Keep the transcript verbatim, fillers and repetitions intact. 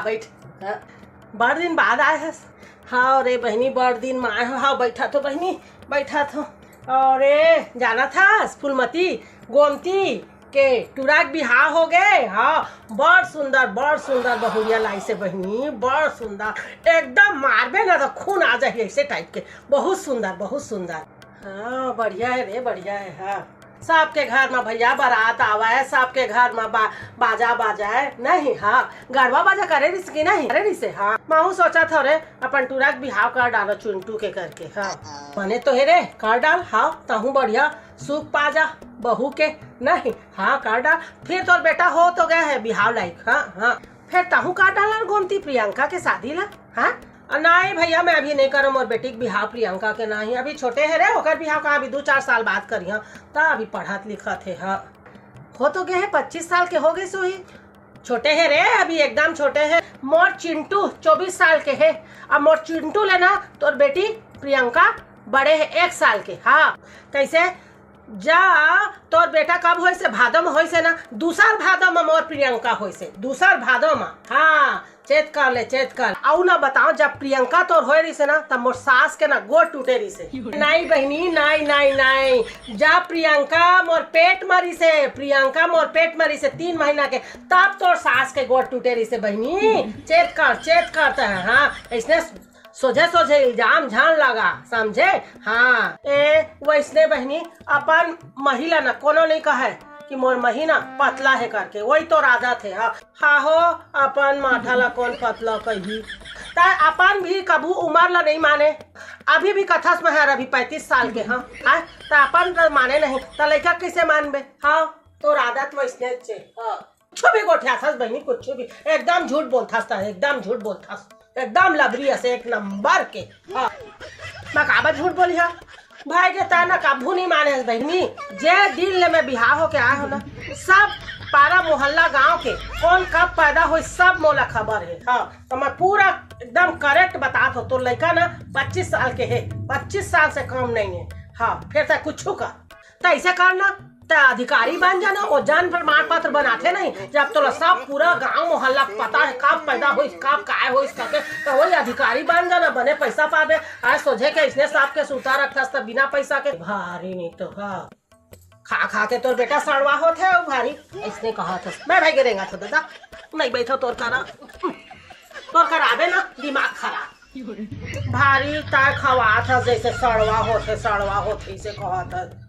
बैठ। हाँ। बड़ दिन बाद आए हस। हाँ रे बहिनी, बड़ दिन में आए हो। हाँ, बैठा तो बहिनी, बैठा तो। अरे, जाना था फूलमती, गोमती के टुरा के बिहाव हो गए। हाँ, बड़ सुंदर, बड़ सुंदर बहुरिया लाइसे बहिनी, बड़ सुंदर। एकदम मारबे ना तो खून आ जाही ऐसे टाइप के। बहुत सुंदर, बहुत सुंदर। हाँ, बढ़िया है रे, बढ़िया है। हाँ, सबके घर में भैया बारात आवे, सबके घर में बा-, बाजा बाजे, नहीं? हाँ, गड़वा बाजा करे रिस कि नहीं? करे रिसे। हाँ, महू सोचा था रे, अपन टुरा के बिहाव कर डालो चिंटू के करके। हाँ, मने तो हे रे, कर डाल। हाँ, तहू बढ़िया सुख पा जा बहू के, नहीं? हाँ, कर डाल। फिर तोर बेटा हो तो गया है बिहाव लायक। हाँ, हाँ, फिर तहू कर डाल ना गोमती प्रियंका के शादी ला। हाँ, अ, नहीं भैया, मैं अभी नहीं करूँ मोर बेटी के बिहाव प्रियंका के। नहीं, अभी छोटे है रे, ओकर बिहाव का अभी दो चार साल बाद करिहा। ता अभी पढ़त लिखत है। हाँ, हो तो गए है, पच्चीस साल के हो गए सोही। छोटे है रे, अभी एकदम छोटे है। मोर चिंटू चौबीस साल के है। अब मोर चिंटू लेना, तोर बेटी प्रियंका बड़े है, एक साल के। हाँ, कैसे? जा, तोर बेटा कब होइसे? भादो में होइसे ना, दूसर भादो में मोर प्रियंका होइसे, दूसर भादो में। हाँ, चेत कर ले, चेत कर। अउ ना बताओ, जब प्रियंका तोर होए रहिसे ना, तब मोर सास के ना गोड़ टूटे रहिसे। नहीं बहिनी, नहीं, नहीं, नहीं। जब प्रियंका मोर पेट में रहिसे, प्रियंका मोर पेट में रहिसे तीन महीना के, तब तोर सास के गोड़ टूटे रहिसे बहिनी। चेत कर, चेत कर तैं। हाँ, ऐसने सोझे सोझे इल्जाम झन लगा, समझे? हाँ, ए वैसने बहिनी, अपन महिला न कोनो नहीं कहे कि मोर मही न पतला है करके, वही तोर आदत है। हाँ, हाँ हो, अपन माथा ला कौन पतला कही? तैं अपन भी कभू उमर ला नहीं माने, अभी भी कथस महर अभी पैंतीस साल के। हाँ, हाँ, तैं अपन ला माने नहीं, त लइका कैसे मानबे? हाँ, तोर आदत वैसने चे। हाँ, कुछ भी गोठियाथस बहिनी, कुछ भी, एकदम झूठ बोलथस तैं, एकदम झूठ बोलथस, एकदम लबरी असे एक नंबर के। हाँ, मैं काबर झूठ बोली? हाँ, भाई के तैं ना कभू नहीं माने हस बहिनी। जे दिन ले मैं बिहाव होके आए हो ना, सब पारा मोहल्ला गांव के कौन कब पैदा होई, सब मोला खबर है। हाँ, तो मैं पूरा एकदम करेक्ट बतात हो। तोर लइका ना पच्चीस साल के है, पच्चीस साल से कम नहीं है। हाँ, फिर तैं कुछ कर, तैं ऐसे कर ना, तैं अधिकारी बन जाना। वो जन्म प्रमाण पत्र बनाथे नहीं, जब तोला सब पूरा गांव मोहल्ला के पता है कब पैदा होइस, कब काय होइस करके, त वही अधिकारी बन जाना, बने पैसा पाबे। आज सोझे के इसने सांप के सूता रखथस त बिना पैसा के। भारी नहीं तो। हाँ, खा खा के तोर बेटा सड़वा होथे, अउ भारी इसने कहाथस। मैं भाई के रेंगा था दादा, नहीं बैठो तोर करा, तोर कराबे ना दिमाग खराब। भारी तैं खवाथस जैसे सड़वा होथे, सड़वा होथे इसे कहाथस।